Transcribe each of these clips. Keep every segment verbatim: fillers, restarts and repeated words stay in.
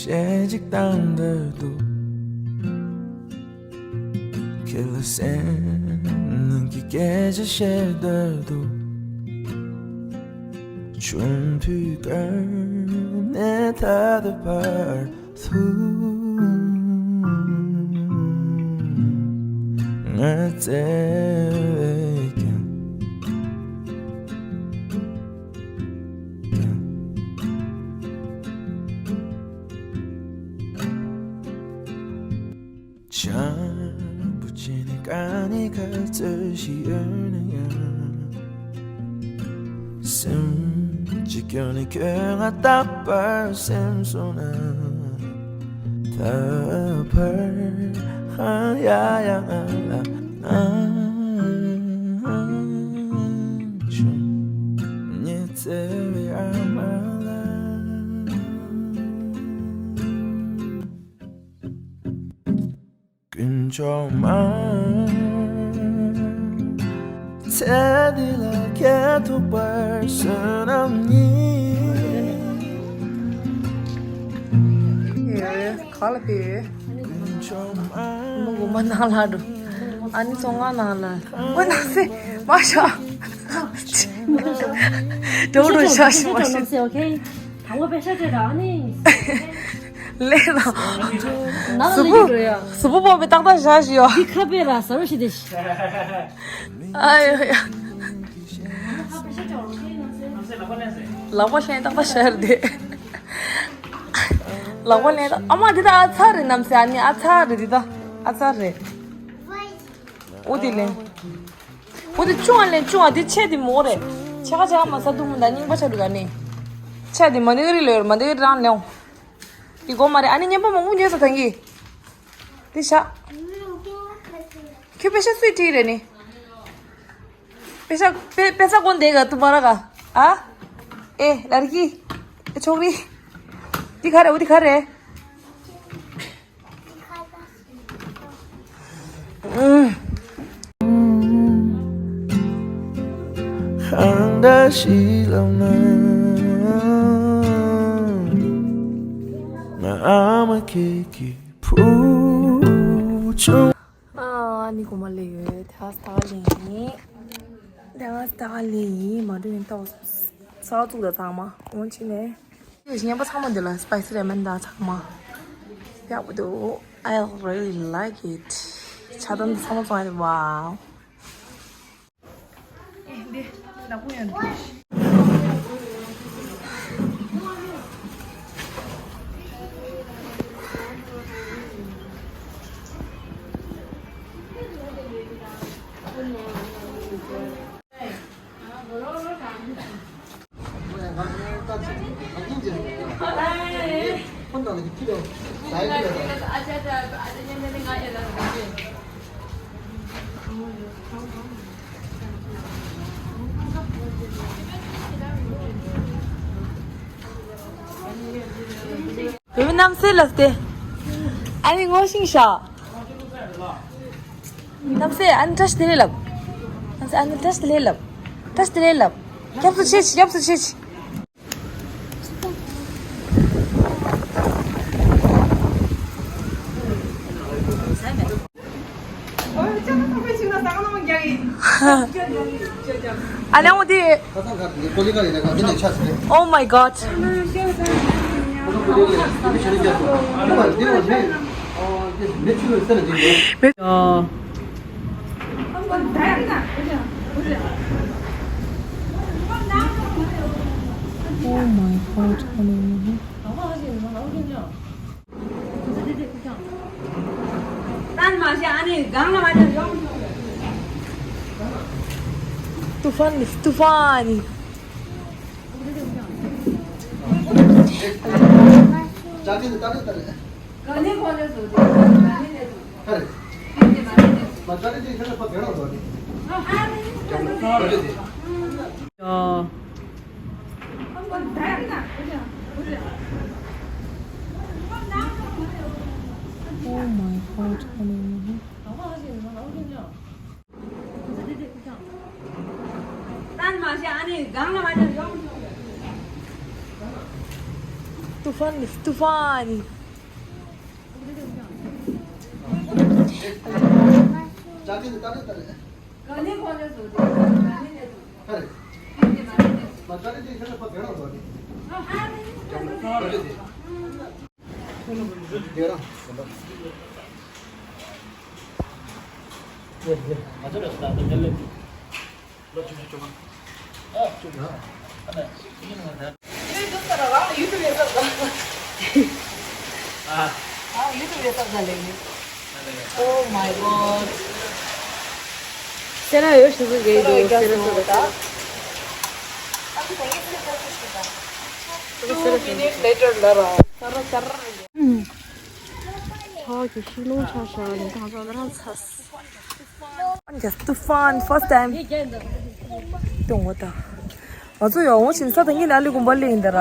སྐད་ཅིག་བཏང་འདོད་འདུག་ཁྱེད་ལ་སེམས་ནང་གི་སྐད་ཆ་བཤད་འདོད་འདུག་ཆུང་དུས་སྐབས་ནས་ད་ལྟ་བར་དུ་ང་བརྩེ་བས་ཀྱང་། བྱམས་པོ་བྱས་ནས་དཀའ་ངལ་ག་ཚོད་ཞིག་ཡོད་ན་ཡང་། སེམས་ཀྱི་སྐྱོན་ནི་ཁྱོད་ང་རྟག་པར་སེམས་སོང་ན། ད་བར་ཧ་ཡ་ཡ་ང་ལ་ང་ཆུང་ཉེ་བརྩེ་བའི་ཨ་མ་ལ། དཀོན་མཆོག་མ། ཚེ་འདི་ལ་ཁྱེད་ཐུག་པར་བསོད་ནམས་ཉིད། ཡེ། ག་ལ་ཕེབས། དཀོན་མཆོག་མ། མོ་གོ་མ་ནང་ལ་འགྲོ། ཨ་ནི་ཚོང་ཁང་ནང་ལ། ཨོ་ནང་སེ་མ་ཤ། འགྲོ་འགྲོ་ཤ་ཤི་མ་ཤི། ད་ལོ་པེ་ཤ་ཅེ་ར་ཨ་ནི། ལས་ན། ན་གཟུགས་པོ་ལས་འགྲོ་ཡ། གཟུགས་པོ་སྤོབས་པའི་ཏག་ཏག་བཞག་བཞི་ཡོ། འདི་ཁ་པེ་ར་ཟ་རུ་ཤི་དེ་ཤི། ཨ་ཡོ་ཡ། ལག་པ་ལྷན་ཏག་ཏག་བཞག་རེད་དེ། ལག་པ་ལྷན་ཏག་ཨ་མ་འདི་ད་ཨ་ཚ་རེད་ནམ་སེ། ཨ་ནི་ཨ་ཚ་རེད་འདི་ད། ཨ་ཚ་རེད། འོ་དེ་ལེན། འོ་དེ་ཅུང་ཨ་ལེན་ཅུང་ཨ་དེ་ཆེ་དེ་མོ་རེད། ཆེ་ཁ་ཆེ་ཁ་མ་ས་དུ་མུ་ད་རྙིང་པ་ཆ་རུ་ག་ནི། ཆེ་དེ་མ་ནི་ག་རི་ལོ་ཡོར་མ་དེ་ག་རི་རང་ལེན། དེ་གོ་མ་རེད། ཨ་ནི་ཉན་པ་མང་པོ་ཉོས་ས་ཐང་གི། དེ་ཤ། ཁྱོད་པེ་ཤ་སུས་ཁྲིད་རེད་ནི། པེ་ཤ་པེ་པེ་ས་གོན་དེ་ག་ཏུ་མ་ར་ག་ཨ། ཨེ་ལ་རི་ཀི། ཨེ་ཆོག་རི། དེ་ག་རེད། འོ་དེ་ག་རེད། གང་འདྲ་ཞིག་ལབ་ན། ང་ཨ་མ་ཁྱེད་ཀྱི་བུ་ཆུང་། ཨ་ནི་གོ་མ་ལེ་ཡོད། དེ་ཧ་སྟ་ག་ལེ་ཡིན། དེ་ཧ་སྟ་ག་ལེ་ཡིན། མ་འགྲོ་ཡིན་ཏོག་ས་བཙུགས་ད་ཚང་མ་འོང་ཕྱིན་ནས། ཉན་པ་ཚང་མ་འདི་ལ་སི་པའི་སི་རེ་མན་ད་ཚང་མ་ཡག་པོ་འདུག I really like it. ཆ་ཚང་འདི་ཚང་མ་བཙོང་ཡ་རེད། Wow. ཨེ་འདི་ནག་པོ་ཡང་འདུག་བུད་མེད་རྣམ་སྲས་ལབ་སྟེ། ཨ་ནི་ངོ་ཤེས་ཤག་རྣམ་སྲས་ཨ་ནི་བཀྲ་ཤིས་བདེ་ལེགས་ལབ། རྣམ་སྲས་ཨ་ནི་བཀྲ་ཤིས་བདེ་ལེགས་ལབ། བཀྲ་ཤིས་བདེ་ལེགས་ལབ། སྐྱབས་སུ་མཆི་ཆི། སྐྱབས་སུ་མཆི་ཆི། ཨ་ལེ་འོ་དེ། Oh my god. Oh my god. Tufan, Tufan. Oh my god. Tufan, Tufan. Oh my god. སེ་ར་ཡོད་ཤི་སུ་གེ་དོ་སེ་ར་སེ་ར། Two minutes later ལ་ར། ཧོ་གི་ཤི་ནོ་ཆ་ཤ་ནི་ད་ཚ་ར་ཚ། Just too fun, first time. ཏོང་ངོ་ད། ང་ཚོ་ཡང་འོང་ཕྱིན་ས་ད་ངེད་ལ་ཨ་ལི་དགོན་པ་ལ་ཡིན་ད་ར།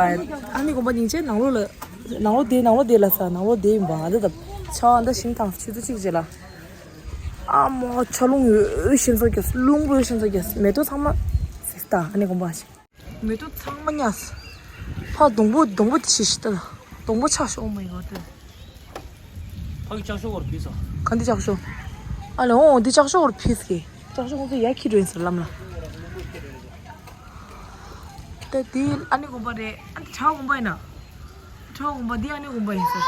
ཨ་ལི་དགོན་པ་སྙིང་རྗེ་ནང་ལོགས་ལ། ནང་ལོགས་དེ་ནང་ལོགས་དེ་ལ་ས་ནང་ལོགས་དེ་ཡིན་པ་ཨ་ད་ད། ཆ་ཨ་ད་ཞིང་དང་ཆུ་ཚོད་གཅིག་རྗེས་ལ། ཨ་མ་ཆ་རླུང་ཡོད་ཤིན་ས་རྒྱས་རླུང་པོ་ཡོད་ཤིན་ས་རྒྱས་མེ་ཏོག་ཚང་མ་ཟིག་ད་ཨ་ནི་དགོན་པ་ཞིག་མེ་ཏོག་ཚང་མ་ཉལ། ཕ་སྡོང་པོ་སྡོང་པོ་དེ་ཤི་ཤི་ད་ལ་སྡོང་པོ་ཆག་ཤོག་མ་ཡི་གོ་དེ། ཕ་གི་ལྕགས་ཤོག་བར་ཕུལ་སོང་། ག་འདི་ལྕགས་ཤོག་ཨ་ལེ་ཨོ་འདི་ལྕགས་ཤོག་བར་ཕུལ་སྐྱེ་ལྕགས་ཤོག་ཁོང་ཚོ་ཡར་ཁྱེར་འགྲོ་ཡིན་ཟེར་ལམ་ལ། ད་དེ་ཨ་ནི་དགོན་པ་རེད། ཨ་ནི་བྲག་དགོན་པ་ཡིན་ན། བྲག་དགོན་པ་འདི་ཨ་ནི་དགོན་པ་ཡིན་ཟེར།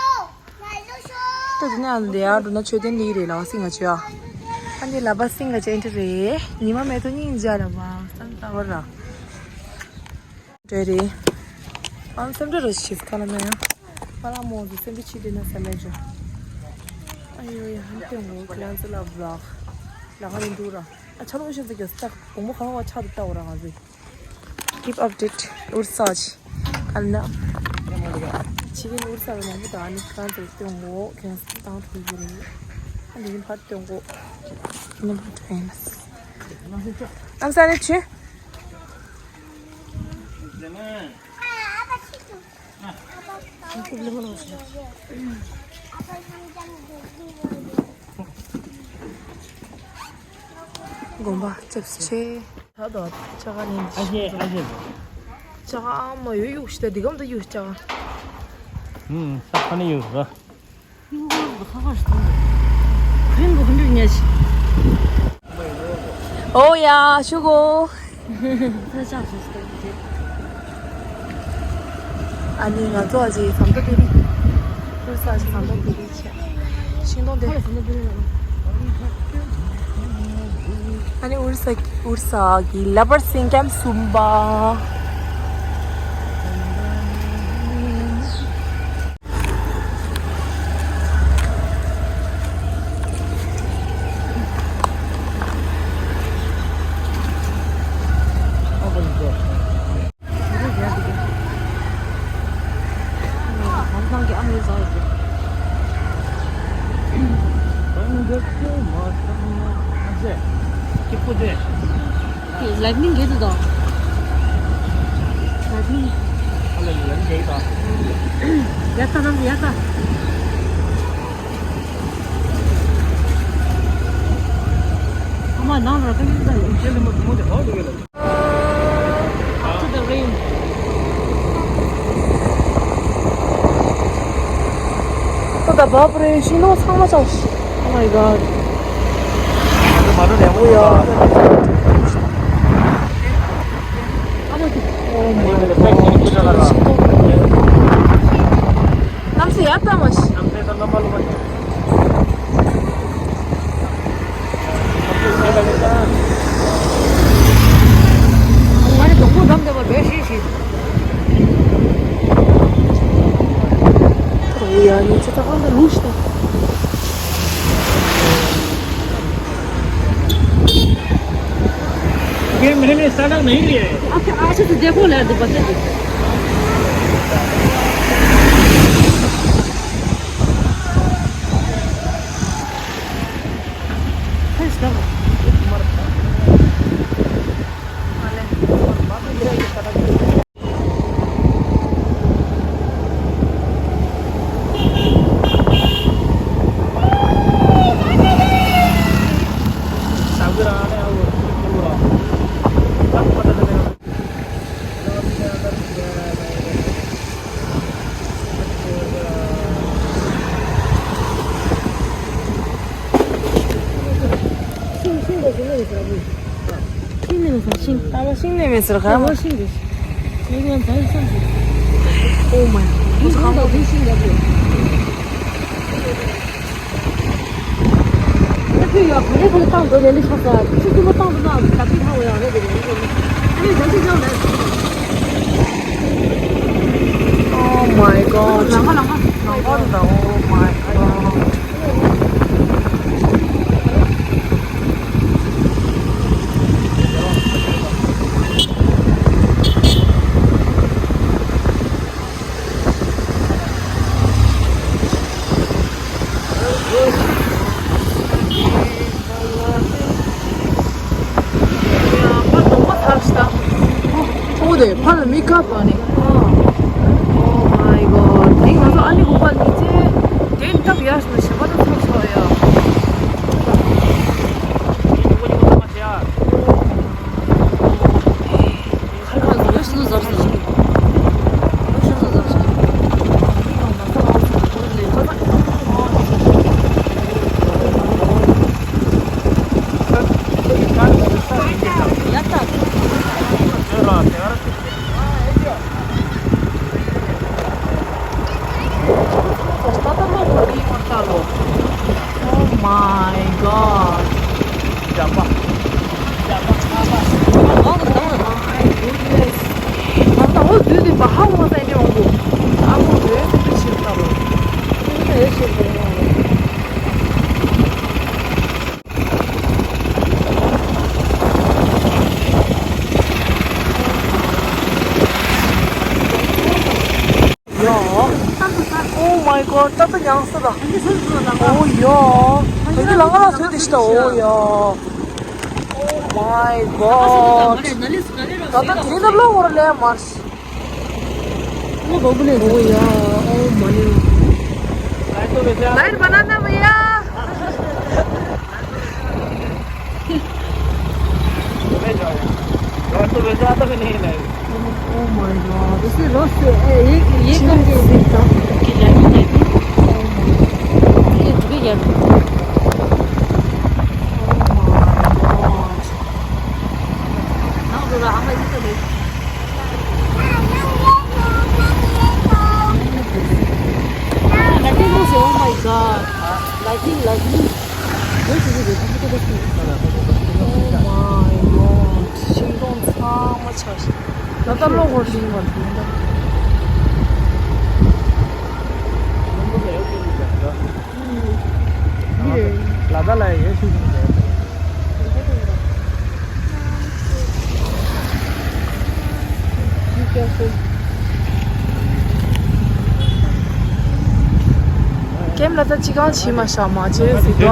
ད་དེ་ནས་ཨ་ནི་དེ་ཡར་འགྲོ་ན་མཆོད་རྟེན་འདི་རེད་ལ་སིང་ག་ཅོ་ཨ། ཨ་ནི་ལ་པ་སིང་ག་ཅན་དེ་རེད། ཉི་མ་མེ་ཏོག་སྙིང་རྗེ་ལ་བ་སང་ལྟ་བ་ར། འདྲ་རེད། ཨང་སེམས་ཁྲལ་རོ་ཞིག་ཁ་ལ་མེ་ཡང་། ཨ་ལ་མོ་ཟི་སེམས་པའི་ཆི་དེ་ན་སེམས་མེད་ཅོ། ཨ་ཡོ་ཡ་ཧན་ཏེ་ངོ་ཁི་ལན་ཙི་ལ་བློག་ལ་ཁ་ནི་འདུག་ར། ཨ་ཆ་ལོ་ཤེས་ཙི་གི་སྟག་དགོང་མོ་གང་བ་ཆ་དུ་ལྟ་འོ་ར་ང་ཟི། Keep update ཨུར་ས་ཅི། ཨ་ན། ཕྱི་རིང་ཨུར་ས་ལ་མང་པོ་དང་ཨ་ནི་ཁི་ལན་ཙི་ལ་ཏེ་ངོ་ཁེ་ན་སི་ཏང་ཐུག་གི་རེད། ཨ་ནི་ཕར་ཏེ་ངོ་ཁེ་ན་ཕར་ཏེ་ཡིན་ན། ཨམ་ས་ནི་ཆུ། དགོན་པ་ལྕགས་ཆེ། ད་དོ་ལྕགས་ཁ་ནི་ཨ་ཞེ་ཨ་ཞེ། ལྕགས་ཁ་ཨ་མ་ཡོད་གཡུག་ཤི་ད་འདི་གམ་དུ་གཡུག་ལྕགས་ཁ། ཧུམ་ས་ཁ་ནི་ཡོད་ར། ཨོ་ཡ་ཤུ་གོ། ཨ་ནི་ང་ཚོ་ཨ་ཅེ་ཟམ་ཏོ་དེ་རིང་། ཨུར་ས་ཨ་ཅེ་ཟམ་ཏོ་དེ་རིང་ཆེ། ཤིང་སྡོང་དེ། ཨ་ནི་ཨུར་ས་ཨུར་ས་གི་ལ་པར་སིང་ཀེམ་སུམ་པ། Lightning ག་རེ་དང་། Lightning། ཡ་ད་ནམ་ཡ་ད། ཨ་མ་ནང་ལ་ད་ཡིན་ད་ཡིན། After the rain. ད་ད་བབ་རེད། ཤིང་སྡོང་ཚང་མ་ཆགས། Oh my god. Oh yeah. Oh my god. གནམ་ས་ཡར་ལྟ་མ་ཤི། ये मेरे लिए सादा नहीं है। अच्छा, अच्छा, तो देखो ना, दुपट्टे देखो। ཤིང་ནས་མེད་ཟེར་ཤིང་། ཨ་མ་ཤིང་ནས་མེད་ཟེར་ག་མ། ཤིང་རེད། ཡིན་ཡང་ད་ཡིན་སང་ཟེར། ཨོ་མ་ཡ། ཁོ་ཚོ་གང་མོ་དེ་ཤིང་རེད། ཨ་ཁུ་ཡ་ག་རེ་ག་རེ་བཏང་འདུག་ལས་འདི་ཆགས་ས་ཁྱི་ཁྱི་མོ་བཏང་འདུག་ན་ད་པི་ཐང་བ་ཡང་རེད་དེ་རེད། ཨ་ནི་ད་ཅི་ཅང་མེད། Oh my god. ལང་ཀ་ལང་ཀ་ལང་ཀ་རུ་ད། Oh my god. ཕར་གདོང་པ་ཚར་ཤི་ད། ཨོ་དེ་ཕར་ལ་མི་ཀ་པ་ནི། Oh my god. དེ་ང་ཚོ་ཨ་ནི་གོ་པ་ནི་ཅེ། དེ་སྟབས་ཡག་ཤི་ན་ཞེ་པ་ད་ཚར་སོ་ཡ། Oh my god. Oh my goodness. ང་ད་འོ་དུས་དེ་བ་ཧ་ངོ་ས་ནས་འོང་གོ། ཨ་ཁོ་རེ་སེ་དུ་ཕྱིར་ལྟ་རོ། ཡ། Oh my god. ད་ད་ཡང་ས་ད། ཨོ་ཡ། ཨ་ནི་ལ་ང་ལ་ཐོས་དེ་ཤི་ད། ཨོ་ཡ། Oh my god. ད་ད་དེ་ད་ལོ་བོར་ལེ་མར། ཨོ་ཡ། Oh my. Light बनाना भैया। Oh my god. इसे रस, ए, ये, ये करके देखता। ये जाके देखो। ये भी यार। Oh my god. ना तो रहा है, ये तो देख। Lighting was, oh my god. Lighting, lighting. Oh my god. ཤིང་སྡོང་ཚང་མ་ཆགས་ཤིང་། ད་ལྟ་གློག་འཁོར་ཤིང་བར་དུ་ད། ལ་ད་ལ་ཡོད་ཤིང་། ཀེམ་ལ་ད་ཅི་གང་བྱེད་མ་ཤག་མ་བྱེད་ཟིག་དོ།